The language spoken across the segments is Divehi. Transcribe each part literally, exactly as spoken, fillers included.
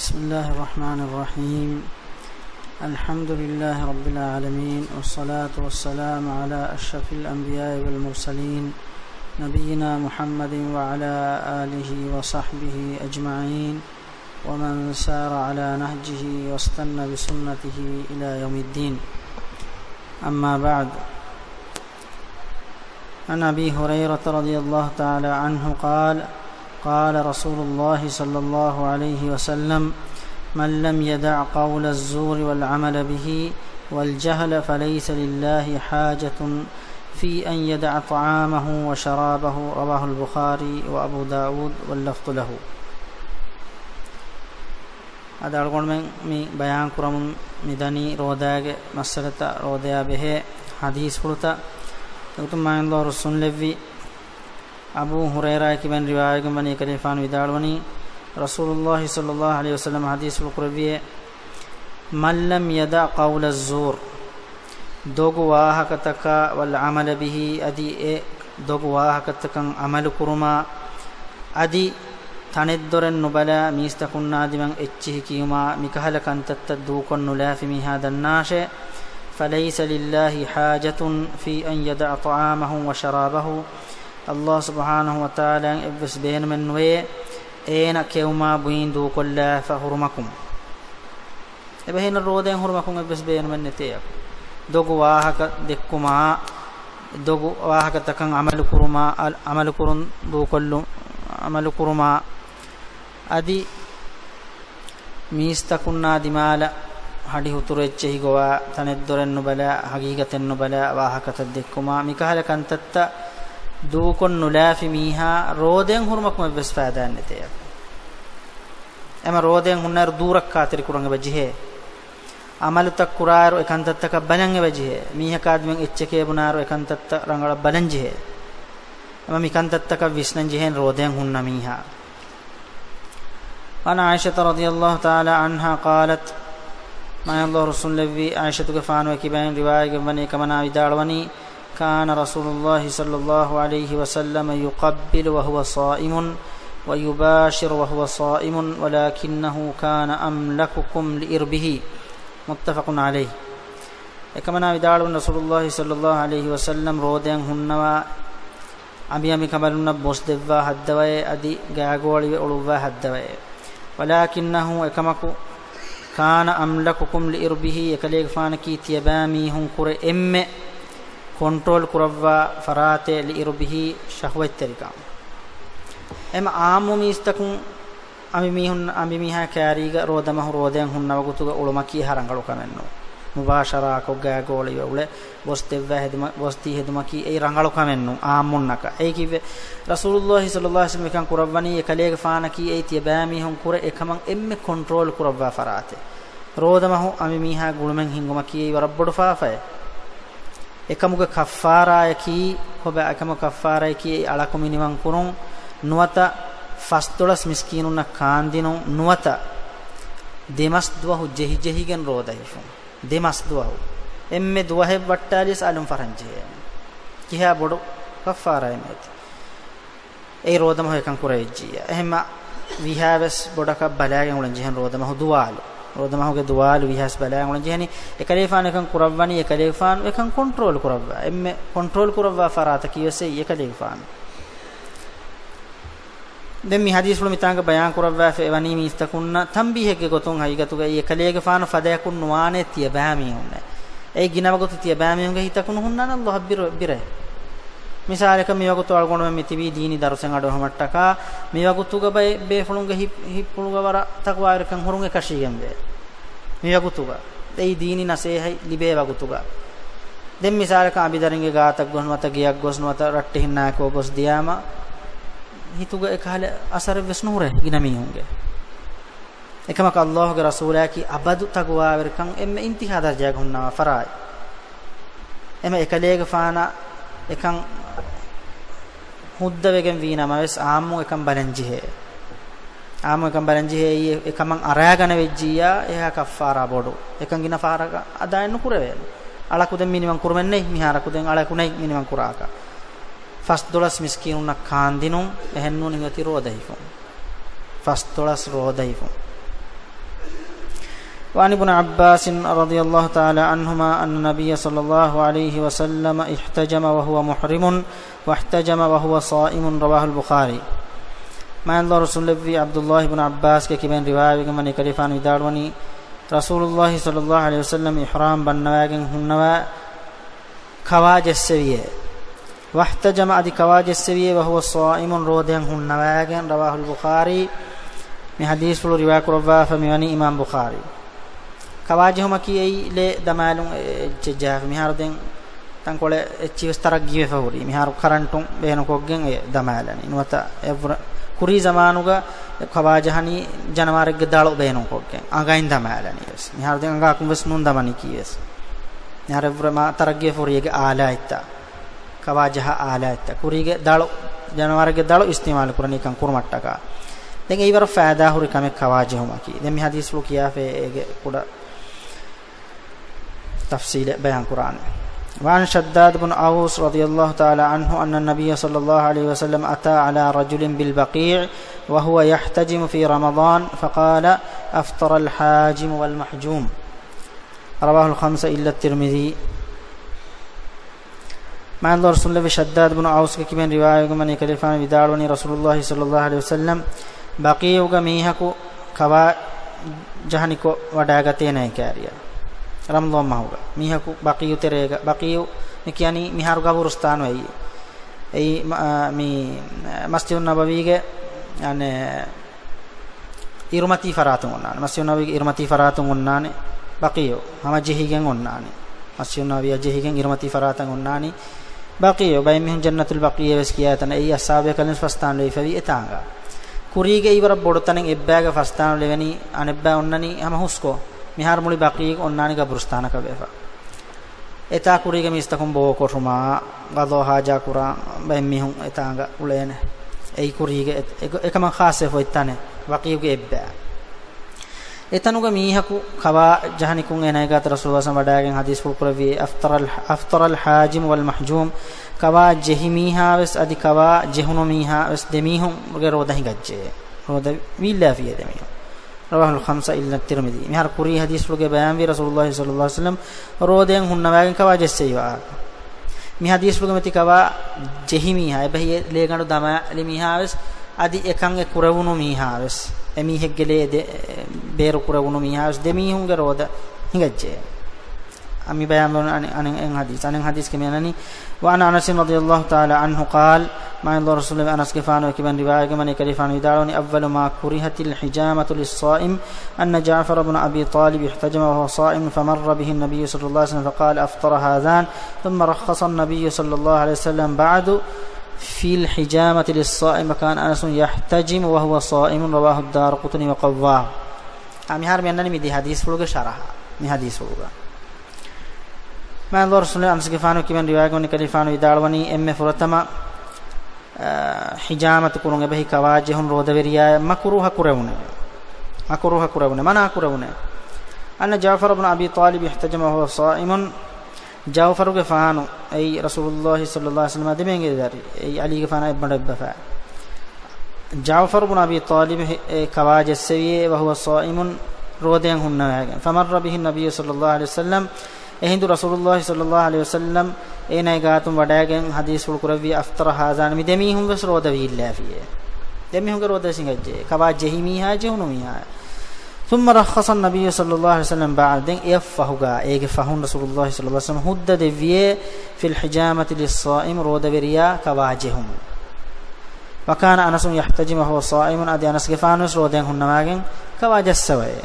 بسم الله الرحمن الرحيم. الحمد لله رب العالمين، والصلاة والسلام على أشرف الأنبياء والمرسلين، نبينا محمد وعلى آله وصحبه أجمعين، ومن سار على نهجه واستن بسنته إلى يوم الدين. أما بعد، عن أبي هريرة رضي الله تعالى عنه قال، قال رسول الله صلى الله عليه وسلم: من لم يدع قول الزور والعمل به والجهل فليس لله حاجة في أن يدع طعامه وشرابه. رواه البخاري وأبو داود واللفظ له. އަދި އަޅުގަނޑުމެން މި ބަޔާން ކުރަމުން މިދަނީ ރޯދާގެ މައްސަލަތައް، ރޯދަޔާ ބެހޭ ޙަދީޘްފުޅުތައް. އެގޮތުން މާތް ﷲ ރުއްސުންލެއްވި އަބޫ ހުރައިރާއަކީ ބައިން ރިވާޔަތްވެގެން ވަނީ، އެކަލޭގެފާނު ވިދާޅުވަނީ، ރަސޫލުﷲ ޞައްލަﷲ ޢަލައިހި ވަސައްލަމަ ޙަދީޘްފުޅު ކުރެއްވިއޭ، من لم يدع قول الزور، ދޮގު ވާހަކަތަކާ، والعمل به، އަދި އެ ދޮގު ވާހަކަތަކަށް ޢަމަލު ކުރުމާ، އަދި ތަނެއްދޮރެއް ނުބަލާ މީސްތަކުންނާ ދިމައަށް އެއްޗިހި ކިޔުމާ، މިކަހަލަ ކަންތައްތައް ދޫކޮށް ނުލާފި މީހާ ދަންނާށޭ، فليس لله حاجة في أن يدع طعامه وشرابه، ﷲ ސުބްޙާނަހޫ ވަތަޢާލާއަށް އެއްވެސް ބޭނުމެއް ނުވޭ، އޭނަ ކެއުމާ ބުއިން ދޫކޮށްލާފަ ހުރުމަކުން. އެބަހީނަ ރޯދައިން ހުރުމަކުން އެއްވެސް ބޭނުމެއް ނެތޭ. ދޮގު ވާހަކަ ދެއްކުމާ، ދޮގު ވާހަކަތަކަށް ޢަމަލު ކުރުމާ، އަ، ޢަމަލު ކުރުން ދޫކޮށްލު، ޢަމަލު ކުރުމާ، އަދި މީސްތަކުންނާ ދިމާލަށް ހަޑި ހުތުރު އެއްޗެހި ގޮވާ، ތަނެއްދޮރެއް ނުބަލާ، ހަގީގަތެއް ނުބަލާ، ވާހަކަތައް ދެއްކުމާ، މިކަހަލަ ކަންތައްތައް ދޫކޮށް ނުލާފި މީހާ ރޯދައިން ހުރުމަކުން އެއްވެސް ފައިދާއެއް ނެތޭ. އެމަ ރޯދައިން ހުންނައިރު ދޫރަށް ޚާތިރި ކުރަން އެބަ ޖެހޭ. ޢަމަލުތައް ކުރާއިރު އެ ކަންތައްތަކަށް ބަލަން އެބަ ޖެހޭ. މީހަކާ ދިމައަށް އެއްޗެކޭ ބުނާއިރު އެ ކަންތައްތައް ރަނގަޅަށް ބަލަން ޖެހޭ. އެމަ މި ކަންތައްތަކަށް ވިސްނަން ޖެހޭނެ ރޯދައިން ހުންނަ މީހާ. عن عائشة رضي الله تعالى عنها قالت، މާތް ﷲ ރުއްސުންލެއްވި ޢާއިޝަތުގެފާނު އެކި ބައިން ރިވާޔަތްވެގެން ވަނީ، އެކަމަނާ ވިދާޅުވަނީ، كان رسول الله صلى الله عليه وسلم يقبل وهو صائم ويباشر وهو صائم ولكنه كان أملككم لإربه. متفق عليه. އެކަމަނާ ވިދާޅުވަނީ، ރަސޫލުﷲ ޞައްލަﷲ ޢަލައިހި ވަސައްލަމް ރޯދައިން ހުންނަވާ، އަނބިއަނބި ކަނބަލުންނަށް ބޮސް ދެއްވާ ހައްދަވައޭ، އަދި ގާގޯޅިވެ އުޅުއްވާ ހައްދަވައޭ. ولكنه، އެކަމަކު، كان أملككم لإربه، އެކަލޭގެފާނަކީ ތިޔަބައިމީހުން ކުރެ އެންމެ ކޮންޓްރޯލް ކުރައްވާ ފަރާތެއް، لإربه، ޝަހުވަތްތެރިކަން. އެމަ ޢާއްމު މީސްތަކުން އަނބިމީހުން، އަނބިމީހާ ކާރީގަ ރޯދަމަހު ރޯދައިން ހުންނަ ވަގުތުގަ އުޅުމަކީ އެހާ ރަނގަޅު ކަމެއް ނޫން. މުބާޝަރާކޮށް ގާގޯޅިވެ އުޅެ، ބޮސް ދެއްވާ ހެދުމަ، ބޮސްދީ ހެދުމަކީ އެއީ ރަނގަޅު ކަމެއް ނޫން ޢާއްމުންނަކަށް. އެއީ ކީއްވެ؟ ރަސޫލުﷲ ޞައްލަﷲ ޢަލައިހި ވަސައްލަމް އެކަން ކުރައްވަނީ އެކަލޭގެފާނަކީ އެއީ ތިޔަބައިމީހުން ކުރެ އެކަމަށް އެންމެ ކޮންޓްރޯލް ކުރައްވާ ފަރާތެއް. ރޯދަމަހު އަނބިމީހާ ގުޅުމެއް ހިންގުމަކީ އެއީ ވަރަށް ބޮޑު ފާފައެއް. އެކަމުގެ ކައްފާރާއަކީ، ކޮބާ އެކަމުގެ ކައްފާރާއަކީ އެއީ އަޅަކު މިނިވަން ކުރުން، ނުވަތަ ފަސްދޮޅަސް މިސްކީނުންނަށް ކާންދިނުން، ނުވަތަ ދެމަސް ދުވަހު ޖެހިޖެހިގެން ރޯދަ ހިފުން. ދެމަސް ދުވަހު. އެންމެ ދުވަހެއް ވައްޓާލިޔަސް އަލުން ފަރަން ޖެހޭނެ. ކިހާ ބޮޑު ކައްފާރާއެއް މެތި. އެއީ ރޯދަމަހު އެކަން ކުރެވިއްޖިއްޔާ. އެހެންމަ ވީހާވެސް ބޮޑަކަށް ބަލާގެން އުޅެން ޖެހެން ރޯދަމަހު ދުވާލު. ރޯދަމަހުގެ ދުވާލު ވީހާވެސް ބަލާގެން އުޅެން ޖެހެނީ. އެކަލޭފާނު އެކަން ކުރައްވަނީ، އެކަލޭފާނު އެކަން ކޮންޓްރޯލް ކުރައްވާ. އެންމެ ކޮންޓްރޯލް ކުރައްވާ ފަރާތަކީ ވެސް އެއީ އެކަލޭފާނު. ދެން މި ޙަދީޘްފުޅު މިތާނގަ ބަޔާން ކުރައްވާފައި ވަނީ މީސްތަކުންނަށް ތަންބީހެއްގެ ގޮތުން ހަގީގަތުގައި އެކަލޭގެފާނު ފަދަޔަކުން ނުވާނެ ތިޔަބައިމީހުންނެއް. އެއީ ގިނަ ވަގުތު ތިޔަބައިމީހުންގެ ހިތަކު ނުހުންނާނެ ﷲ އަށް ބިރު، ބިރޭ. މިސާލަކަށް މިވަގުތު އަޅުގަނޑުމެން މިތިބީ ދީނީ ދަރުސެއް އަޑުއެހުމަށްޓަކާ، މިވަގުތުގަ ބައެއް ބޭފުޅުންގެ ހި-، ހިތްޕުޅުގަ ވަރަށް ތަޤްވާވެރިކަން ހުރުން އެކަށީގެންވޭ. މިވަގުތުގަ އެއީ ދީނީ ނަސޭހަތް ލިބޭ ވަގުތުގަ. ދެން މިސާލަކަށް އަނބިދަރިންގެ ގާތަށް ގޮސް ނުވަތަ ގެޔަށް ގޮސް ނުވަތަ ރައްޓެހިންނާއެކު ގޮސް ދިޔާމަ، ހިތުގަ އެކަހަލަ އަސަރެއްވެސް ނުހުރޭ ގިނަ މީހުންގެ. އެކަމަކު ﷲގެ ރަސޫލާއަކީ އަބަދު ތަޤްވާވެރިކަން އެންމެ އިންތިހާ ދަރަޖާގަ ހުންނަވާ ފަރާތް. އެމަ އެކަލޭގެފާނަށް އެކަން ހުއްދަވެގެން ވީ ނަމަވެސް، އާއްމު އެކަން ބަލަންޖެހޭ. އާއްމު އެކަން ބަލަންޖެހޭ، އެ-، އެކަމަށް އަރާގަނެވިއްޖިއްޔާ، އެހާ ކައްފާރާ ބޮޑު. އެކަން ގިނަ ފަހަރަކަށް އަދާއެއް ނުކުރެވޭނެ. އަޅަކު ދެން މިނިވަން ކުރުމެއް ނެތް، މިހާރަކު ދެން އަޅަކު ނެތް މިނިވަން ކުރާކަށް. ފަސްދޮޅަސް މިސްކީނުންނަށް ކާންދިނުން، އެހެންނޫން އިނގޭތީ ރޯދަ ހިފުން. ފަސްދޮޅަސް ރޯދަ ހިފުން. وعن ابن عباس رضي الله تعالى عنهما أن النبي صلى الله عليه وسلم احتجم وهو محرم واحتجم وهو صائم. رواه البخاري. މާތް ރަސޫލު އަބްދުﷲ ބިން ޢައްބާސްގެ ކިބައިން ރިވާޔަތްވެގެން ވަނީ، ކަލޭގެފާނު ވިދާޅުވަނީ، ރަސޫލުﷲ ޞައްލަﷲ ޢަލައިހި ވަސައްލަމް އިޙްރާމް ބަންނަވާގެން ހުންނަވާ ކަވާ ޖެއްސެވިއޭ. واحتجم، އަދި ކަވާ ޖެއްސެވިއޭ، وهو صائم، ރޯދައަށް ހުންނަވާގެން. رواه البخاري. މި ޙަދީޘްފުޅު ރިވާކުރައްވާފަ މިވަނީ އިމާމް ބުޚާރީ. ކަވާ ޖެހުމަކީ އެއީ ލޭ ދަމާލުން އެއްޗެއް ޖަހާފަ. މިހާރު ދެން ތަންކޮޅެއް އެއްޗިވެސް ތަރައްގީވެފަ ހުރީ. މިހާރު ކަރަންޓުން ބޭނުންކޮށްގެން އެ ދަމާލަނީ. ނުވަތަ އެއްވުރެ ކުރީ ޒަމާނުގަ ކަވާ ޖަހަނީ ޖަނަވާރެއްގެ ދަޅު ބޭނުންކޮށްގެން އަނގައިން ދަމާލަނީ ވެސް. މިހާރު ދެން އަނގައަކުން ވެސް ނޫން ދަމަނީކީ ވެސް. މިހާރު އެއްވުރެ މާ ތަރައްގީވެފަ ހުރީ އޭގެ އާލާތްތައް. ކަވާ ޖަހާ އާލާތްތައް. ކުރީގެ ދަޅު، ޖަނަވާރެއްގެ ދަޅު އިސްތިޢުމާލު ކުރަނީ ކަން ކުރުމަށްޓަކާ. ދެން އެއީ ވަރަށް ފައިދާހުރި ކަމެއް ކަވާ ޖެހުމަކީ. ދެން މި ޙަދީޘްފުޅު ކިޔާފައި އޭގެ ކުޑަ ތަފްޞީލެއް ބަޔާން ކުރާނެ. وعن شداد بن أوس رضي الله تعالى عنه أن النبي صلى الله عليه وسلم أتى على رجل بالبقيع وهو يحتجم في رمضان فقال: أفطر الحاجم والمحجوم. رواه الخمسة إلا الترمذي. މާތް ރަސޫލު ޝައްދާދު ބުނު އައުސްގެ ކިބައިން ރިވާޔަތްވެގެން ވަނީ، ކަލޭގެފާނު ވިދާޅުވަނީ، ރަސޫލުﷲ ޞައްލަﷲ ޢަލައިހި ވަސައްލަމް ބަޤީޢުގަ މީހަކު ކަވާ ޖަހަނިކޮށް ވަޑައިގަތޭ ނައިކާރިއަށް. ރަމަޟާން މަހުގަ މީހަކު ބަޤީޢު ތެރޭގަ، ބަޤީޢު މި ކިޔަނީ މިހާރު ގަބުރުސްތާނު އެއީ. އެއީ މަ-، މި މަސްޖިދުއް ނަބަވީގެ، އަނެއް، އިރުމަތީ ފަރާތުން އޮންނާނެ. މަސްޖިދުއް ނަބަވީގެ އިރުމަތީ ފަރާތުން އޮންނާނެ ބަޤީޢު. ހަމަ ޖެހިގެން އޮންނާނެ. މަސްޖިދުއް ނަބަވީއަށް ޖެހިގެން އިރުމަތީ ފަރާތަށް އޮންނާނީ ބަޤީޢު. ބައެއް މީހުން ޖަންނަތުލް ބަޤީޢޭ ވެސް ކިޔާ ތަން. އެއީ އަޞްޙާބުބޭކަލުން ފަސްދާނުލެވިފައިވީ އެތާނގަ. ކުރީގެ އެއީ ވަރަށް ބޮޑު ތަނެއް، އެއްބައިގަ ފަސްދާނުލެވެނީ، އަނެއްބައި އޮންނަނީ ހަމަ ހުސްކޮށް. މިހާރު މުޅި ބަޤީޢު އޮންނާނީ ގަބުރުސްތާނަކަށް ވެފަ. އެތާ ކުރީގެ މީސްތަކުން ބޯ ކޮށުމާ، ގަޟާ ޙާޖާ ކުރާ ބައެއް މީހުން އެތާނގަ އުޅޭނެ. އެއީ ކުރީގެ އެ-، އެ-، އެކަމަށް ޚާއްޞަވެފަ އޮތް ތަނެއް، ބަޤީޢުގެ އެއްބައި. އެތަނުގަ މީހަކު ކަވާ ޖަހަނިކޮށް އޭނާގެ ގާތަށް ރަސޫލުﷲ ވަޑައިގެން ޙަދީޘްފުޅު ކުރެއްވި، أفطر ال-، أفطر الحاجم والمحجوم، ކަވާ ޖެހި މީހާ ވެސް އަދި ކަވާ ޖެހުނު މީހާ ވެސް ދެމީހުންގެ ރޯދަ ހިނގައްޖެ. ރޯދަ ވީއްލާފިޔޭ ދެމީހުން. رواه الخمسة إلا الترمذي. މިހާރު ކުރީ ޙަދީޘްފުޅުގެ ބަޔާންވީ ރަސޫލުﷲ ޞައްލަﷲ ޢަލައިހި ވަސައްލަމް ރޯދައަށް ހުންނަވާގެން ކަވާ ޖެއްސެވި ވާހަކަ. މި ޙަދީޘްފުޅުގެ މެތި ކަވާ ޖެހި މީހާ، އެބަހީ ލޭގަނޑު ދަމާލި މީހާ ވެސް އަދި އެކަން އެ ކުރެވުނު މީހާ ވެސް، އެ މީހެއްގެ ލޭ ދެ-، ބޭރު ކުރެވުނު މީހާ ވެސް ދެމީހުންގެ ރޯދަ ހިނގައްޖެ. އަ، މި ބަޔާންވެ އަނެއް، އަނެއް އެއް ޙަދީޘް. އަނެއް ޙަދީޘްގެ މި އަންނަނީ، وعن أنس رضي الله تعالى عنه قال، މާތް ރަސޫލު އަނަސްގެފާނު ކިބައިން ރިވާޔަތްވެގެން ވަނީ، ކަލޭގެފާނު ވިދާޅުވަނީ، أول ما كرهت الحجامة للصائم أن جعفر بن أبي طالب احتجم وهو صائم فمر به النبي صلى الله عليه وسلم فقال: أفطر هذان، ثم رخص النبي صلى الله عليه وسلم بعد في الحجامة للصائم وكان أنس يحتجم وهو صائم. رواه الدارقطني وقواه. އާ، މިހާރު މި އަންނަނީ މި ދެ ޙަދީޘްފުޅުގެ ޝަރަޙަ. މި ޙަދީޘްފުޅުގަ މާތް ރަސޫލު އަނަސްގެފާނު ކިބައިން ރިވާޔަތްވެގެން ވަނީ، ކަލޭގެފާނު ވިދާޅުވަނީ އެންމެ ފުރަތަމަ، އާ، ޙިޖާމަތު ކުރުން އެބަހީ ކަވާ ޖެހުން ރޯދަވެރިޔާއަށް މަކުރޫހަ ކުރެވުނޭ. މަކުރޫހަ ކުރެވުނޭ، މަނާ ކުރެވުނޭ. أن جعفر بن أبي طالب احتجم وهو صائم. ޖަޢުފަރުގެފާނު، އެއީ ރަސޫލުﷲ ޞައްލަﷲ ޢަލައިހި ވަސައްލަމާ ދެމެންގެ ދަރި، އެއީ ޢަލީގެފާނާ އެއްބަނޑު އެއްބަފާ. ޖަޢުފަރު ބުނު އަބީ ޠާލިބު ހެ-، އެ ކަވާ ޖެއްސެވިއޭ، وهو صائم، ރޯދައަށް ހުންނަވާގެން. فمر به النبي صلى الله عليه وسلم، އެހިނދު ރަސޫލުﷲ ޞައްލަﷲ ޢަލައިހި ވަސައްލަމް އޭނާގެ ގާތުން ވަޑައިގެން ޙަދީޘްފުޅު ކުރެއްވީ، أفطر هذان، މި ދެމީހުން ވެސް ރޯދަ ވީއްލާފިޔޭ. ދެމީހުންގެ ރޯދަ ވެސް ހިނގައްޖެ. ކަވާ ޖެހި މީހާ ޖެހުނު މީހާ. ثم رخص النبي صلى الله عليه وسلم بعد، ދެން އެއަށްފަހުގަ، އޭގެ ފަހުން ރަސޫލުﷲ ޞައްލަﷲ ޢަލައިހި ވަސައްލަމް ހުއްދަ ދެއްވިޔޭ، في الحجامة للصائم، ރޯދަވެރިޔާ ކަވާ ޖެހުމުން. وكان أنس يحتجم وهو صائم، އަދި އަނަސްގެފާނުވެސް ރޯދައިން ހުންނަވާގެން ކަވާ ޖައްސަވައޭ.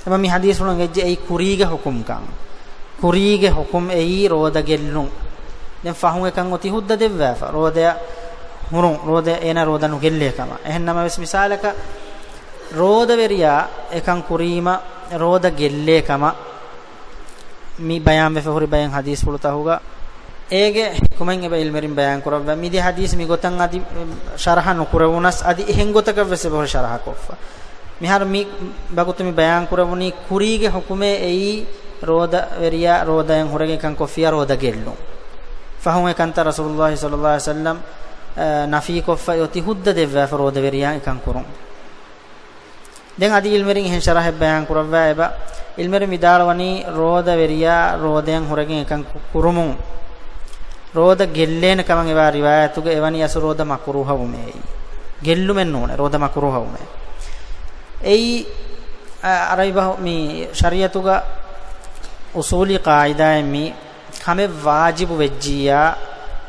އެމަ މި ޙަދީޘްފުޅުން އެއްޗެއް އެއީ ކުރީގެ ޙުކުމްކަން. ކުރީގެ ޙުކުމް އެއީ ރޯދަ ގެއްލުން. ދެން ފަހުން އެކަން އޮތީ ހުއްދަ ދެއްވާފަ. ރޯދަޔަށް ހުރުން، ރޯދަ، އޭނަ ރޯދަ ނުގެއްލޭ ކަމަށް. އެހެން ނަމަވެސް މިސާލަކަށް ރޯދަވެރިޔާ އެކަން ކުރީމަ ރޯދަ ގެއްލޭ ކަމަށް މި ބަޔާންވެފަ ހުރި ބައެއް ޙަދީޘްފުޅުތަކުގަ އޭގެ ޙިކުމަތް އެބަ ޢިލްމުވެރިން ބަޔާން ކުރައްވާ. މި ދެ ޙަދީޘް މިގޮތަށް އަދި ޝަރަޙަ ނުކުރެވުނަސް އަދި އެހެން ގޮތަކަށް ވެސް އެބަހުރި ޝަރަޙަ ކޮށްފަ. މިހާރު މި ބަގުތު މި ބަޔާން ކުރެވުނީ ކުރީގެ ޙުކުމޭ އެއީ ރޯދަވެރިޔާ ރޯދައިން ހުރެގެން ކަން ކޮށްފިޔާ ރޯދަ ގެއްލުން. ފަހުން އެ ކަންތައް ރަސޫލުﷲ ޞައްލަﷲ ޢަލައިހި ވަސައްލަމް، އަ، ނަފީކޮށްފަ އޮތީ ހުއްދަ ދެއްވާފަ ރޯދަވެރިޔާ އެކަން ކުރުން. ދެން އަދި ޢިލްމުވެރިން އެހެން ޝަރަޙެއް ބަޔާން ކުރައްވާ އެބަ، ޢިލްމުވެރިން ވިދާޅުވަނީ ރޯދަވެރިޔާ ރޯދައިން ހުރެގެން އެކަން ކު-، ކުރުމުން ރޯދަ ގެއްލޭނެ ކަމަށް އެވާ ރިވާޔަތުގަ އެވަނީ އަސްލު ރޯދަ މަކުރޫހަވުމޭ. ގެއްލުމެއް ނޫނޭ، ރޯދަ މަކުރޫހަވުމޭ. އެއީ، އަ، އަރަބި ބަހު-، މި ޝަރީޢަތުގަ އުޞޫލީ ޤާޢިދާއެއް މި ކަމެއް ވާޖިބު ވެއްޖިއްޔާ،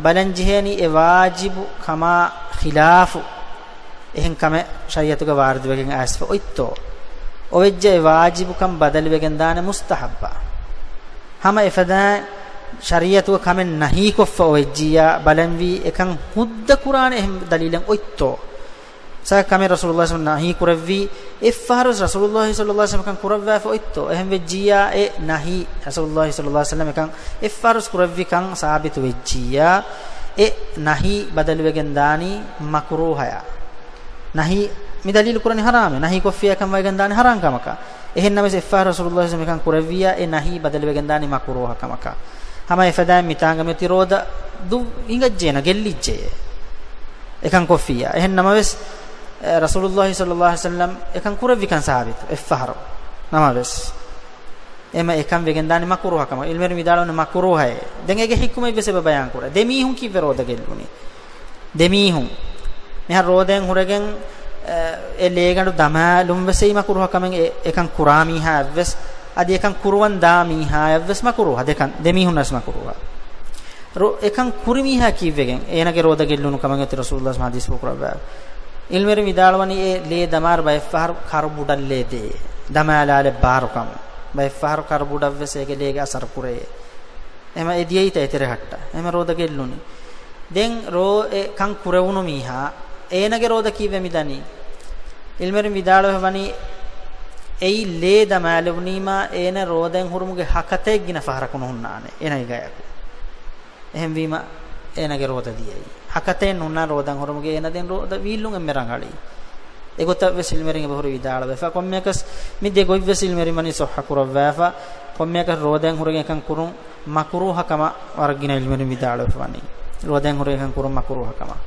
ބަލަން ޖެހޭނީ އެ ވާޖިބު ކަމާ ޚިލާފު އެހެން ކަމެއް ޝަރީޢަތުގަ ވާރިދުވެގެން އައިސްފަ އޮތްތޯ؟ އޮވެއްޖެ އެ ވާޖިބުކަން ބަދަލުވެގެން ދާނެ މުސްތަޙައްބާ. ހަމަ އެފަދައިން ޝަރީޢަތުގަ ކަމެއް ނަހީކޮށްފަ އޮވެއްޖިއްޔާ، ބަލަންވީ އެކަން ހުއްދަ ކުރާނެ އެހެން ދަލީލެއް އޮތްތޯ؟ ސާ ކަމެއް ރަސޫލުﷲ ނަހީ ކުރެއްވީ، އެއްފަހަރު ވެސް ރަސޫލުﷲ ޞައްލަﷲ ޢަލައިހި ވަސައްލަމަ ކަން ކުރައްވާފަ އޮތްތޯ؟ އެހެން ވެއްޖިއްޔާ އެ ނަހީ، ރަސޫލުﷲ ޞައްލަﷲ ޢަލައިހި ވަސައްލަމަ ކަން އެއްފަހަރު ވެސް ކުރެއްވި ކަން ސާބިތު ވެއްޖިއްޔާ، އެ ނަހީ ބަދަލުވެގެން ދާނީ މަކުރޫހަޔާ. ނަހީ މި ދަލީލު ކުރަނީ ޙަރާމޭ. ނަހީ ކޮށްފިޔާ ކަން ވެގެން ދާނީ ޙަރާމް ކަމަކަށް. އެހެން ނަމަވެސް އެއްފަހަރު ވެސް ރަސޫލުﷲ ޞައްލަﷲ ޢަލައިހި ވަސައްލަމަ ކަން ކުރެއްވިއްޔާ، އެ ނަހީ ބަދަލުވެގެން ދާނީ މަކުރޫހަ ކަމަކަށް. ހަމަ އެފަދައިން މިތާނގަ މިއޮތީ ރޯދަ ދު-، ހިނގައްޖެ އޭނަ، ގެއްލިއްޖެ. އެކަން ކޮށްފިއްޔާ. އެހެން ނަމަވެސް، އެ، ރަސޫލުﷲ ޞައްލަﷲ ޢަލައިހި ވަސައްލަމަ އެކަން ކުރެއްވިކަން ސާބިތު އެއްފަހަރު ނަމަވެސް، އެމަ އެކަން ވެގެން ދާނީ މަކުރޫހަ ކަމަށް. ޢިލްމުވެރިން ވިދާޅުވަނީ މަކުރޫހައޭ. ދެން އޭގެ ޙިކުމަތް ވެސް އެބަ ބަޔާން ކުރޭ. ދެ މީހުން ކީއްވެ ރޯދަ ގެއްލުނީ؟ ދެ މީހުން. މިހާރު ރޯދައިން ހުރެގެން، އެ، އެ ލޭގަނޑު ދަމާލުން ވެސް އެއީ މަކުރޫހަ ކަމެއް. އެ، އެކަން ކުރާ މީހާއަށް ވެސް، އަދި އެކަން ކުރުވަން ދާ މީހާއަށް ވެސް މަކުރޫހަ. ދެކަން، ދެ މީހުންނަށް ވެސް މަކުރޫހަ. ރޯ-، އެކަން ކުރި މީހާ ކީއްވެގެން އޭނަގެ ރޯދަ ގެއްލުނު ކަމަށް އޮތީ ރަސޫލުﷲ ޙަދީޘްފުޅު ކުރައްވާ. ޢިލްމުވެރިން ވިދާޅުވަނީ އެ ލޭ ދަމާއިރު ބައެއްފަހަރު ކަރުބުޑަށް ލޭ ދޭ. ދަމާލާލެއް ބާރުކަމުން. ބައެއްފަހަރު ކަރުބުޑަށް ވެސް އޭގެ ލޭގެ އަސަރު ކުރޭ. އެމަ އެ ދިޔައީތަ އެތެރެހައްޓަ. އެމަ ރޯދަ ގެއްލުނީ. ދެން ރޯ-، އެ ކަން ކުރެވުނު މީހާ، އޭނަގެ ރޯދަ ކީއްވެ މި ދަނީ؟ ޢިލްމުވެރިން ވިދާޅުވެފަ ވަނީ، އެއީ ލޭ ދަމާލެވުނީމާ އޭނަ ރޯދައިން ހުރުމުގެ ހަކަތައެއް ގިނަ ފަހަރަކު ނުހުންނާނެ އޭނަގެ ގަޔަކު. އެހެންވީމަ، އޭނަގެ ރޯދަ ދިޔައީ. ހަކަތައެއް ނުންނާ ރޯދައިން ހުރުމުގެ އޭނަ ދެން ރޯދަ ވީއްލުން އެންމެ ރަނގަޅީ. އެގޮތަށް ވެސް ޢިލްމުވެރިން އެބަހުރި ވިދާޅުވެފަ. ކޮންމެއަކަސް މި ދެ ގޮތް ވެސް ޢިލްމުވެރިން ވަނީ ޞައްޙަ ކުރައްވާފަ. ކޮންމެއަކަސް ރޯދައިން ހުރެގެން އެކަން ކުރުން މަކުރޫހަ ކަމަށް ވަރަށް ގިނަ ޢިލްމުވެރިން ވިދާޅުވެފަ ވަނީ. ރޯދައިން ހުރެގެން އެކަން ކުރުން މަކުރޫހަ ކަމަށް.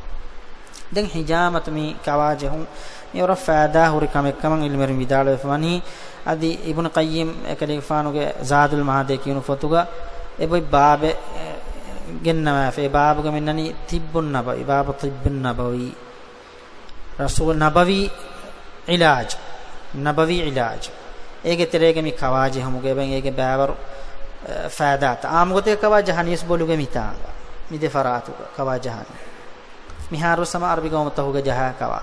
ދެން ޙިޖާމަތު މި ކަވާ ޖެހުން މި ވަރަށް ފައިދާ ހުރި ކަމެއް ކަމަށް ޢިލްމުވެރިން ވިދާޅުވެފަ ވަނީ. އަދި އިބްނު ޤައްޔިމް އެކަލޭގެފާނުގެ ޒާދުލް މަޢާދޭ ކިޔުނު ފޮތުގަ އެބައޮތް ބާބެއް، އެ، ގެންނަވާފަ. އެ ބާބުގަ މިންނަނީ ޠިއްބުން ނަބަވީ، ބާބު ޠިއްބުން ނަބަވީ. ރަސޫލް ނަބަވީ ޢިލާޖް، ނަބަވީ ޢިލާޖް. އޭގެ ތެރޭގަ މި ކަވާ ޖެހުމުގަ އެބަ އޭގެ ބައިވަރު، އެ، ފައިދާތައް. އާއްމުގޮތެއް ކަވާ ޖަހަނީސް ބޮލުގެ މިތާނގަ. މި ދެ ފަރާތުގަ ކަވާ ޖަހަނީ. މިހާރު ސަމަ އަރަބި ގައުމުތަކުގަ ޖަހާ ކަވާ.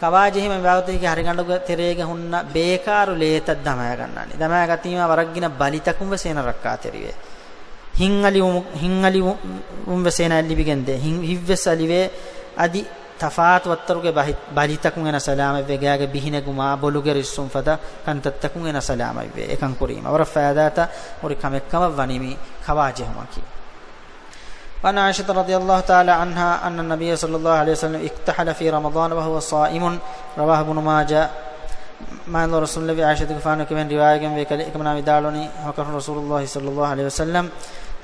ކަވާ ޖެހީމަ މި ވާގޮތަކީ ހަރިގަނޑުގެ ތެރޭގަ ހުންނަ ބޭކާރު ލޭތައް ދަމާގަންނާނީ. ދަމާގަތީމަ ވަރަށް ގިނަ ބަލިތަކުން ވެސް އޭނަ ރައްކާތެރިވޭ. ހިތްއަލިވުމު-، ހިތްއަލިވުން ވެސް އޭނަ އެއްލިބިގެން ދޭ. ހިތް-، ހިތްވެސް އަލިވޭ. އަދި ތަފާތު ވައްތަރުގެ ބަހި-، ބަލިތަކުން އޭނަ ސަލާމަތްވޭ. ގާގެ ބިހިނެގުމާ، ބޮލުގެ ރިއްސުން ފަދަ ކަންތައްތަކުން އޭނަ ސަލާމަތްވޭ. އެކަން ކުރީމަ ވަރަށް ފައިދާތައް ހުރި ކަމެއް ކަމަށް ވަނީ މި ކަވާ ޖެހުމަކީ. وعن عائشة رضي الله تعالى عنها أن النبي صلى الله عليه وسلم اكتحل في رمضان وهو صائم. رواه ابن ماجه. މާތް ރަސޫލު ޢާއިޝަތުގެފާނު ކިޔަވަން ރިވާޔަތްގައި ވޭ ކަލޭ އެކަމަނާ ވިދާޅުވަނީ ހަކަރު ރަސޫލުﷲ ޞައްލަﷲ ޢަލައިހި ވަސައްލަމް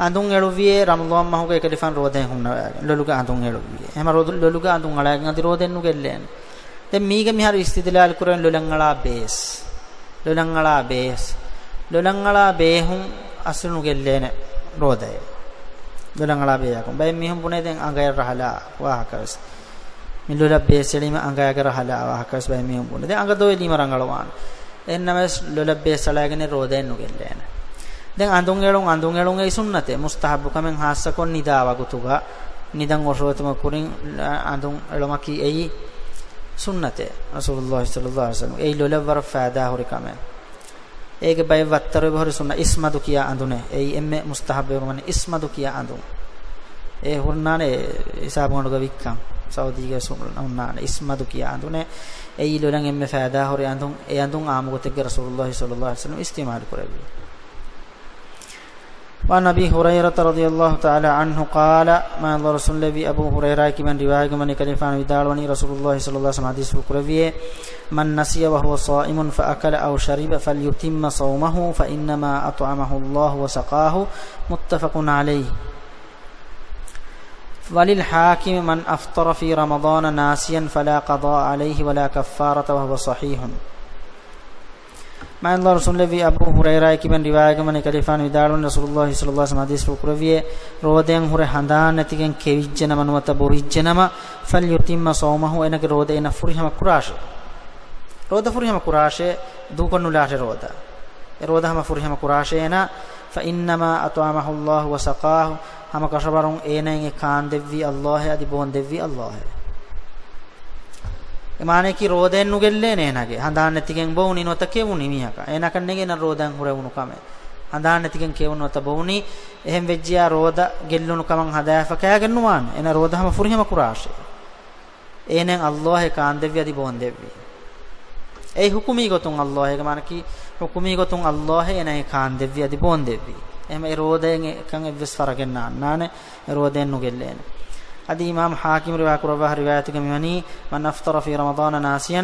އަނދުން އެޅުއްވިއޭ ރަމަޟާން މަހުގަ އެކަލޭގެފާނު ރޯދައެއް ހުންނަވައިގެން. ލޮލުގަ އަނދުން އެޅުއްވިއޭ. ހަމަ ރޯދަ-، ލޮލުގަ އަނދުން އަޅައިގެން އަދި ރޯދައެއް ނުގެއްލޭނެ. ދެން މީގަ މިހާރު އިސްތިދްލާލު ކުރަން ލޮލަށް އަޅާ ބޭސް. ލޮލަށް އަޅާ ބޭސް. ލޮލަށް އަޅާ ބޭހުން އަސްލު ނުގެއްލޭނެ ރޯދައެއް. ލޮލަށް އަޅާ ބޭހަކުން. ބައެއް މީހުން ބުނޭ ދެން އަނގަޔަށް ރަހަލާ ވާހަކަވެސް. މި ލޮލަށް ބޭސް އެޅީމަ އަނގަޔަށް ރަހަލާ ވާހަކަވެސް ބައެއް މީހުން ބުނޭ. ދެން އަނގަ ދޮވެލީމަ ރަނގަޅުވާނެ. އެހެންނަމަވެސް ލޮލަށް ބޭސް އަޅައިގެން ރޯދައެއް ނުގެއްލޭނެ. ދެން އަނދުން އެޅުން، އަނދުން އެޅުން އެއީ ސުންނަތެއް. މުސްތަޙައްބު ކަމެއް ހާއްސަކޮށް ނިދާ ވަގުތުގަ، ނިދަން އޮށޯތުމަށް ކުރިން އަނދުން އެޅުމަކީ އެއީ ސުންނަތެއް. ރަސޫލުﷲ ޞައްލަﷲ ޢަލައިހި ވަސައްލަމް އެއީ ލޮލަށް ވަރަށް ފައިދާ ހުރި ކަމެއް. އޭގެ ބައެއް ވައްތަރު އެބަހުރި ސުންނަ އިސްމަދު ކިޔާ އަނދުނެއް. އެއީ އެންމެ މުސްތަޙައްބު އެބަ ވަނީ އިސްމަދު ކިޔާ އަނދުން. އެ ހުންނާނެ ހިސާބުގަނޑުގަ ވިއްކަން. ސައުދީގަ ހުންނާނެ އިސްމަދު ކިޔާ އަނދުނެއް. އެއީ ލޮލަށް އެންމެ ފައިދާ ހުރި އަނދުން. އެ އަނދުން އާއްމު ގޮތެއްގަ ރަސޫލުﷲ ޞައްލަﷲ ޢަލައިހި ވަސައްލަމް އިސްތިޢުމާލު ކުރެއްވި. وعن أبي هريرة رضي الله تعالى عنه قال، މާތް ރަސޫލު އަބޫ ހުރައިރާ ކިޔަވަން ރިވާޔަތް ކުރައްވަނީ ކަލޭގެފާނު ވިދާޅުވަނީ ރަސޫލުﷲ ޞައްލަﷲ ޢަލައިހި ވަސައްލަމް ޙަދީޘް ކުރެއްވިއޭ، من نسي وهو صائم فأكل أو شرب فليتم صومه فإنما أطعمه الله وسقاه. متفق عليه. وللحاكم من أفطر في رمضان ناسيا فلا قضاء عليه ولا كفارة وهو صحيح. މާތް ރަސޫލު އަބޫ ހުރައިރާއަކީ ވެސް ރިވާޔަތް ކުރައްވަނީ، ކަލޭގެފާނު ވިދާޅުވަނީ، ރަސޫލުﷲ ޞައްލަﷲ ޢަލައިހި ވަސައްލަމަ ޙަދީޘް ފުޅު ކުރެއްވިއޭ، ރޯދައިން ހުރެ ހަނދާން ނެތިގެން ކެވިއްޖެނަމަ ނުވަތަ ބޮވިއްޖެނަމަ، فليتم صومه، އޭނަގެ ރޯދަ އޭނަ ފުރިހަމަ ކުރާށޭ. ރޯދަ ފުރިހަމަ ކުރާށޭ، ދޫކޮށްނުލާށޭ ރޯދަ. އެ ރޯދަ ހަމަ ފުރިހަމަ ކުރާށޭ އޭނަ، فإنما أطعمه الله وسقاه، ހަމަކަށަވަރުން އޭނައަށް އެ ކާންދެއްވީ ﷲ އޭ، އަދި ބޯންދެއްވީ ﷲ އޭ. އެ މާނަޔަކީ ރޯދައެއް ނުގެއްލޭނެ އޭނަގެ. ހަނދާން ނެތިގެން ބޮވުނީ ނުވަތަ ކެވުނީ މީހަކަށް. އޭނަކަށް ނެގޭ އޭނަ ރޯދައިން ހުރެވުނު ކަމެއް. ހަނދާން ނެތިގެން ކެވުނު ނުވަތަ ބޮވުނީ. އެހެން ވެއްޖިޔާ ރޯދަ ގެއްލުނު ކަމަށް ހަދާފަ ކާގެން ނުވާނެ. އޭނަ ރޯދަ ހަމަ ފުރިހަމަ ކުރާށޭ. އޭނައަށް ﷲ އޭ ކާންދެއްވި އަދި ބޯންދެއްވި. އެއީ ޙުކުމީ ގޮތުން ﷲ އޭ، އޭގެ މާނައަކީ ޙުކުމީ ގޮތުން ﷲ އޭ އޭނައަށް އެ ކާންދެއްވި އަދި ބޯންދެއްވި. އެހެން އެ ރޯދައިން އެކަން އެއްވެސް ފަރަގެއް ނާންނާނެ. އެ ރޯދައެއް ނުގެއްލޭނެ. އަދި އިމާމު ޙާކިމް ރިވާ ކުރައްވާ ރިވާޔަތުގަ މިވަނީ، من أفطر في رمضان ناسيا،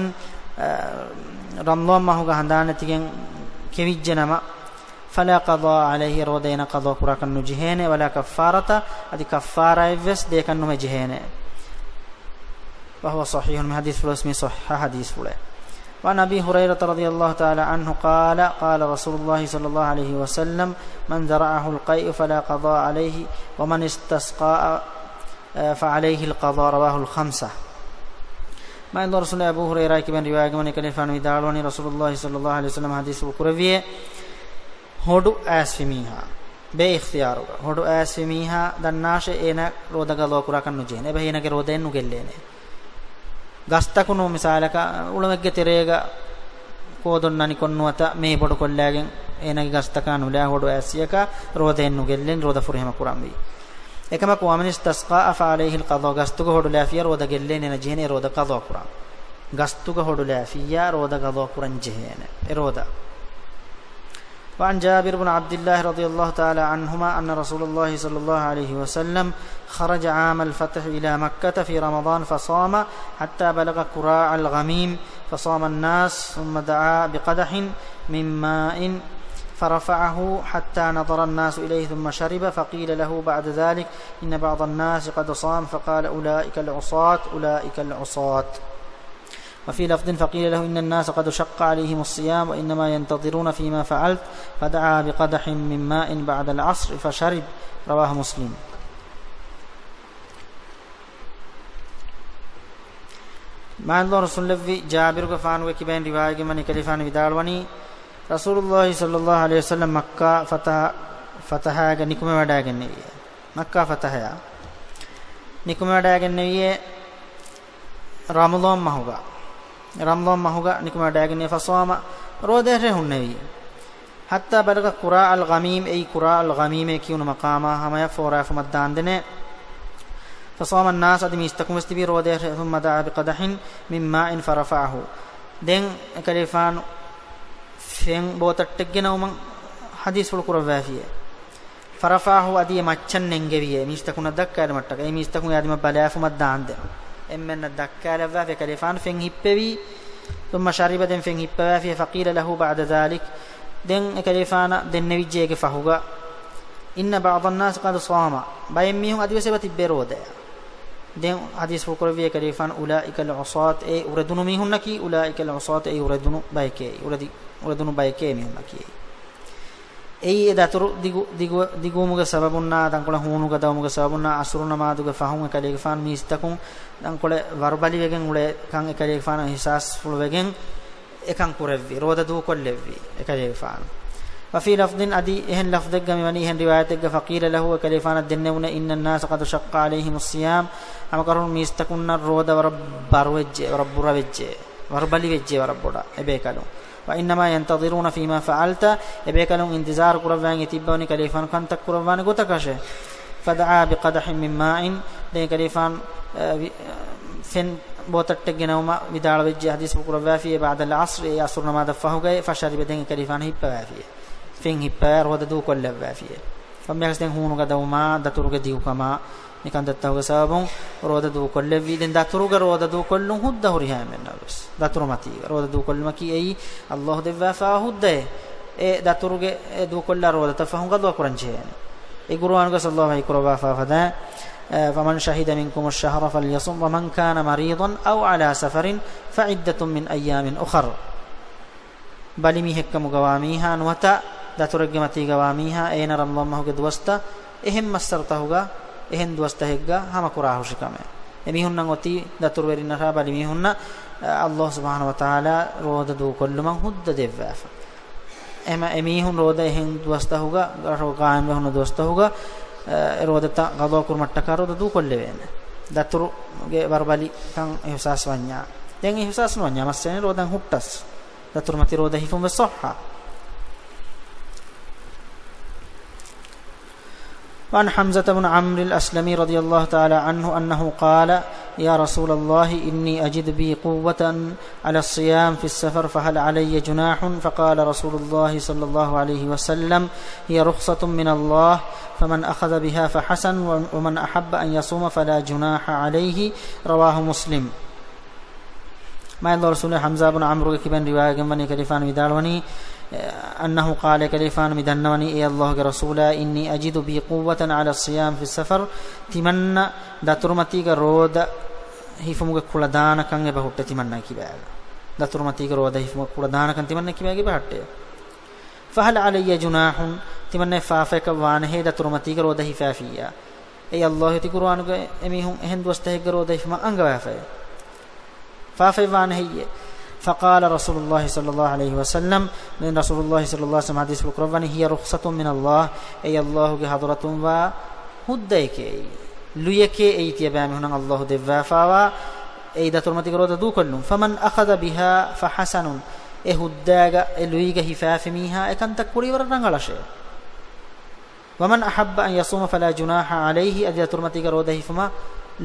އަ، ރަމަޟާން މަހުގަ ހަނދާން ނެތިގެން ކެވިއްޖެނަމަ، فلا قضاء عليه، ރޯދަ އޭނަ ޤަޟާ ކުރާކަށް ނުޖެހޭނެ، ولا كفارة، އަދި ކައްފާރާއެއްވެސް ދޭކަށް ނުމެ ޖެހޭނެ. وهو صحيح، މި ޙަދީޘްފުޅުވެސް މި ޞައްޙަ ޙަދީޘްފުޅެއް. وعن أبي هريرة رضي الله تعالى عنه قال، قال رسول الله صلى الله عليه وسلم، من ذرعه القيء فلا قضاء عليه، ومن استسقى، فعليه القضاء، رواه الخمسة. މާތް ރަސޫލު އަބޫ ހުރައިރާއަކީ ވެސް ރިވާޔަތް ކުރައްވަނީ، ކަލޭގެފާނު ވިދާޅުވަނީ، ރަސޫލުﷲ ޞައްލަﷲ ޢަލައިހި ވަސައްލަމަ ޙަދީޘްފުޅު ކުރެއްވިއޭ، ހޮޑު އައިސްފި މީހާ، ބޭ އިޚްތިޔާރުގަ ހޮޑު އައިސްފި މީހާ ދަންނާށޭ އޭނަ ރޯދަ ޤަޟާ ކުރާކަށް ނުޖެހޭނެ. އެބަހީ އޭނަގެ ރޯދައެއް ނުގެއްލޭނެ. ގަސްތަކުން މިސާލަކަށް އުޅަމެއްގެ ތެރޭގަ ކޯދޮން ނަނިކޮށް ނުވަތަ މޭ ބޮޑުކޮށްލާގެން އޭނަގެ ގަސްތަކާ ނުލާ ހޮޑު އައިސްފިޔަކަށް ރޯދައެއް ނުގެއްލޭނެ، ރޯދަ ފުރިހަމަ ކުރަންވީ. އެކަމަކު، ومن استسقى فعليه القضاء، ގަސްތުގަ ހޮޑު ލާފިއްޔާ ރޯދަ ގެއްލޭނެ، އޭނަ ޖެހޭނެ އެ ރޯދަ ޤަޟާ ކުރަން. ގަސްތުގަ ހޮޑު ލާފިއްޔާ ރޯދަ ޤަޟާ ކުރަން ޖެހޭނެ އެ ރޯދަ. وعن جابر بن عبد الله رضي الله تعالى عنهما أن رسول الله صلى الله عليه وسلم خرج عام الفتح إلى مكة في رمضان فصام حتى بلغ كراع الغميم فصام الناس ثم دعا بقدح من ماء فرفعه حتى نظر الناس إليه ثم شرب فقيل له بعد ذلك إن بعض الناس قد صام فقال أولئك العصاة أولئك العصاة. وفي لفظ فقيل له إن الناس قد شق عليهم الصيام وإنما ينتظرون فيما فعلت فدعا بقدح من ماء بعد العصر فشرب. رواه مسلم. މާތް ރަސޫލު ޖާބިރުގެފާނުގެ ކިބައިން ރިވާޔަތް ކުރައްވަނީ، ކަލޭގެފާނު ވިދާޅުވަނީ، ރަސޫލުﷲ ޞައްލަﷲ ޢަލައިހި ވަސައްލަމަ މައްކާ ފަތަޙަ، ފަތަޙައިގަ ނިކުމެވަޑައިގެންނެވިއޭ. މައްކާ ފަތަޙައަށް ނިކުމެވަޑައިގެންނެވިއޭ. ރަމަޟާން މަހުގަ، ރަމަޟާން މަހުގަ ނިކުމެވަޑައިގެންނެވި، ފަޞާމަ، ރޯދައެއް ހުންނެވި. حتى بلغ كراع الغميم، އެއީ ކުރާ އަލް ޣަމީމޭ ކިޔުނު މަޤާމާ ހަމަޔަށް ފޯރާފުމަށް ދާންދެނޭ. فصام الناس، އަދި މީސްތަކުން ވެސް ތިބީ ރޯދައެއް، ثم دعا بقدح من ماء فرفعه. ދެން އެކަލޭގެފާނު ފެން ބޯތައްޓެއް ގެނައުމަށް ޙަދީޘްފުޅު ކުރައްވާފިއޭ. فرفعه، އަދި އެ މައްޗަށް ނެންގެވިއޭ، މީސްތަކުންނަށް ދައްކާލުމަށްޓަކައި، އެ މީސްތަކުން އެ އަދިމަށް ބަލާފުމަށް ދާންދެން. އެންމެންނަށް ދައްކާލައްވާފި، އެކަލޭގެފާނު ފެން ހިއްޕެވީ. ثم شرب، ދެން ފެން ހިއްޕަވާފިއޭ. فقيل له بعد ذلك، ދެން އެކަލޭގެފާނަށް ދެންނެވިއްޖެ އޭގެ ފަހުގަ، إن بعض الناس قد صام، ބައެއް މީހުން އަދިވެސް އެބަ ތިއްބޭ ރޯދައަށް. ދެން ޙަދީޘްފުޅު ކުރެއްވިއޭ ކަލޭގެފާނު، أولئك العصاة، އެ އުރެދުނު މީހުންނަކީ، أولئك العصاة، އެ އުރެދުނު ބަޔެކޭ، އުރެދި، އުރެދުނު ބަޔެކޭ މީހުންނަކީ. އެއީ އެ ދަތުރު ދިގު، ދިގު، ދިގުވުމުގެ ސަބަބުންނާ، ތަންކޮޅެއް ހޫނުގަ ދައުމުގެ ސަބަބުންނާ، ޢަޞްރު ނަމާދުގެ ފަހުން އެކަލޭގެފާނު މީސްތަކުން ތަންކޮޅެއް ވަރުބަލިވެގެން އުޅޭ ކަން އެކަލޭގެފާނަށް އިޙްސާސްފުޅުވެގެން އެކަން ކުރެއްވި، ރޯދަ ދޫކޮށްލެއްވި އެކަލޭގެފާނު. وفي لفظ، އަދި އެހެން ލަފްޒެއްގަ މިވަނީ، އެހެން ރިވާޔަތެއްގަ، فقيل له، އެކަލޭގެފާނަށް ދެންނެވުނޭ، إن الناس قد شق عليهم الصيام، ހަމަކަށަވަރުން މީސްތަކުންނަށް ރޯދަ ވަރަށް ބަރުވެއްޖެ، ވަރަށް ބުރަވެއްޖެ، ވަރުބަލިވެއްޖެ ވަރަށް ބޮޑަށް އެބޭކަލުން. وإنما ينتظرون فيما فعلت، އެބޭކަލުން އިންތިޒާރު ކުރައްވާ އިން ތިއްބަވަނީ ކަލޭގެފާނު ކަންތައް ކުރައްވާނެ ގޮތަކަށެ. فدعا بقدح من ماء، ދެން ކަލޭގެފާނު، އަ، ވި-، އަ، ފެން ބޯތައްޓެއް ގެނައުމަށް ވިދާޅުވެއްޖެ، ޙަދީޘްފުޅު ކުރައްވާފިއޭ، بعد العصر، އެ ޢަޞްރު ނަމާދަށް ފަހުގައި، فشرب، ދެން ކަލޭގެފާނު ހިއްޕަވާފިއޭ. ފެން ހިއްޕަވާ ރޯދަ ދޫކޮށްލައްވާފިއޭ. ފަހުން މިއަކަސް ދެން ހޫނުގަ ދައުމާ، ދަތުރުގެ ދިގުކަމާ، މިކަންތައްތަކުގެ ސަބަބުން ރޯދަ ދޫކޮށްލެއްވި. ދެން ދަތުރުގަ ރޯދަ ދޫކޮށްލުން ހުއްދަ ހުރިހާ އެންމެންނަށް ވެސް. ދަތުރު މަތީގަ ރޯދަ ދޫކޮށްލުމަކީ އެއީ ﷲ ދެއްވާފާ ހުއްދައެއް. އެ ދަތުރުގެ އެ ދޫކޮށްލާ ރޯދަތައް ފަހުން ޤަޟާ ކުރަން ޖެހޭނެ. އެ ޤުރުއާނުގަ ﷲ ވަޙީ ކުރައްވާފާ ފަދަ، އަ، فمن شهد منكم الشهر فليصمه ومن كان مريضا أو على سفر فعدة من أيام أخر. ބަލިމީހެއްކަމުގަވާ މީހާ ނުވަތަ ދަތުރެއްގެ މަތީގަވާ މީހާ އޭނަ ރަމަޟާން މަހުގެ ދުވަސްތައް އެހެން މައްސަރުތަހުގަ އެހެން ދުވަސްތަހެއްގަ ހަމަކުރާހުށިކަމެއް. އެމީހުންނަށް އޮތީ ދަތުރުވެރިންނަށާ ބަލިމީހުންނަށް އައްލާހު ސުބްޙާނަހު ވަތަޢާލާ ރޯދަ ދޫކޮށްލުމަށް ހުއްދަ ދެއްވާފަ. އެމަ އެމީހުން ރޯދަ އެހެން ދުވަސްތަހުގަ، ގާ-، ގާއިމްވެ ހުންނަ ދުވަސްތަހުގަ، އެ، ރޯދަތައް ގަޟާ ކުރުމަށްޓަކާ ރޯދަ ދޫކޮށްލެވޭނެ. ދަތުރުގެ ވަރުބަލިކަން އިޙްސާސް ވަންޏާ. ދެން އިޙްސާސް ނުވަންޏާ މައްސަލައެއް ނެތް ރޯދަ ހުއްޓަސް. ދަތުރުމަތީ ރޯދަ ހިފުން ވެސް ޞައްޙަ. وعن حمزة بن عمرو الأسلمي رضي الله تعالى عنه أنه قال: يا رسول الله، إني أجد بي قوة على الصيام في السفر، فهل علي جناح؟ فقال رسول الله صلى الله عليه وسلم: هي رخصة من الله، فمن أخذ بها فحسن، ومن أحب أن يصوم فلا جناح عليه. رواه مسلم. މާތް ރަސޫލާ ޙަމްޒާ ބުނު ޢަމްރުގެ ކިބައިން ރިވާޔަތްވަނީ، ކަލޭގެފާނު ވިދާޅުވަނީ، أنه قال، ކަލޭގެފާނު މި ދަންނަވަނީ، އޭ އައްލާހުގެ ރަސޫލާ، إني أجد بي قوة على الصيام في السفر، ތިމަންނަ ދަތުރުމަތީގަ ރޯދަ ހިފުމުގެ ކުޅަދާނަކަން އެބަ ހުއްޓޭ ތިމަންނަ ކިބައިގަ. ދަތުރުމަތީގަ ރޯދަ ހިފުމުގެ ކުޅަދާނަކަން ތިމަންނަ ކިބައިގަ އެބަ ހުއްޓޭ. فهل علي جناح؟ ތިމަންނަ ފާފައަކަށް ވާނެހޭ ދަތުރުމަތީގަ ރޯދަ ހިފާފިއްޔާ؟ އޭ އައްލާހު ތި ޤުރުއާނުގަ އެމީހުން އެހެން ދުވަސްތަހެއްގަ ރޯދަ ހިފުމަށް އަންގަވާފައޭ. ފާފައެއް ވާނެ ހެއްޔޭ؟ فقال رسول الله صلى الله عليه وسلم، ދެން ރަސޫލުﷲ ޞައްލަﷲ ޢަލައިހި ވަސައްލަމަ ޙަދީޘްފުޅު ކުރައްވަނީ، هي رخصة من الله، އެއީ އައްލާހުގެ ޙަޟްރަތުން ވާ ހުއްދައެކޭ. ލުޔެކޭ އެއީ ތިޔަބައިމީހުނަށް އައްލާހު ދެއްވާފާވާ އެއީ ދަތުރުމަތީގަ ރޯދަ ދޫކޮށްލުން. فمن أخذ بها فحسن، އެ ހުއްދައިގަ އެ ލުއިގަ ހިފާފި މީހާ އެ ކަންތައް ކުރީ ވަރަށް ރަނގަޅަށޭ. ومن أحب أن يصوم فلا جناح عليه، އަދި ދަތުރުމަތީގަ ރޯދަ ހިފުމަށް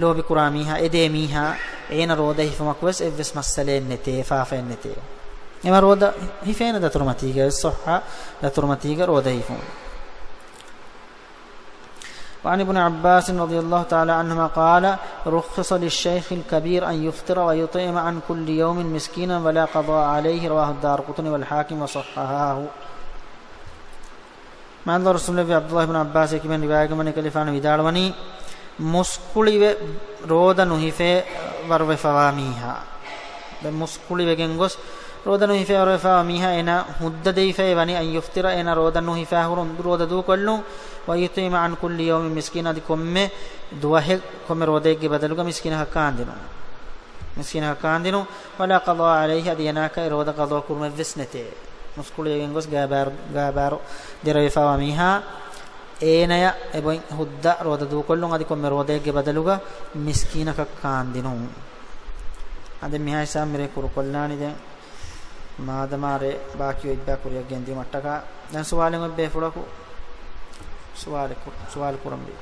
ލޯބިކުރާ މީހާ، އެދޭ މީހާ، އޭނަ ރޯދަ ހިފުމަކުވެސް އެއްވެސް މައްސަލައެއް ނެތޭ، ފާފައެއް ނެތޭ. އެމަ ރޯދަ ހިފޭނެ ދަތުރުމަތީގަ ވެސް، ޞައްޙަ ދަތުރުމަތީގަ ރޯދަ ހިފުން. وعن ابن عباس رضي الله تعالى عنهما قال: رخص للشيخ الكبير أن يفطر ويطعم عن كل يوم مسكينا ولا قضاء عليه. رواه الدارقطني والحاكم وصححه. މާތް ރަސޫލުﷲ ޢަބްދުﷲ ބިން ޢައްބާސް ކިބައިން ރިވާޔަތްވަނީ، ކަލޭގެފާނު ވިދާޅުވަނީ، މުސްކުޅިވެ ރޯދަ ނުހިފޭ ވަރުވެފަވާ މީހާ. ދެން މުސްކުޅިވެގެން ގޮސް ރޯދަ ނުހިފޭ ވަރުވެފަވާ މީހާ އޭނާ ހުއްދަ ދެވިފައި ވަނީ، أن يفطر، އޭނާ ރޯދަ ނުހިފާ ހުރުން ރޯދަ ދޫކޮށްލުން، ويطعم عن كل يوم مسكينا، އަދި ކޮންމެ ދުވަހެއް ކޮންމެ ރޯދައެއްގެ ބަދަލުގަ މިސްކީނަކަށް ކާންދިނުން. މިސްކީނަކަށް ކާންދިނުން، ولا قضاء عليه، އަދި އޭނާއަކަށް އެ ރޯދަ ޤަޟާ ކުރުމެއްވެސް ނެތޭ. މުސްކުޅިވެގެން ގޮސް ގާބާރު، ގާބާރު ދެރަވެފަވާ މީހާ، އޭނަޔަށް އެބޮތް ހުއްދަ ރޯދަ ދޫކޮށްލުން، އަދި ކޮންމެ ރޯދައެއްގެ ބަދަލުގަ މިސްކީނަކަށް ކާންދިނުން. އަދި މިހާ ހިސާބުން މިރޭ ކުރުކޮށްލާނީ. ދެން މާދަމާ ރޭ ބާކީ އޮތްބާ ކުރިއަށް ގެންދިއުމަށްޓަކާ، ދެން ސުވާލެއް އޮތް ބޭފުޅަކު ސުވާލެއް ކު-، ސުވާލު ކުރަންވީ.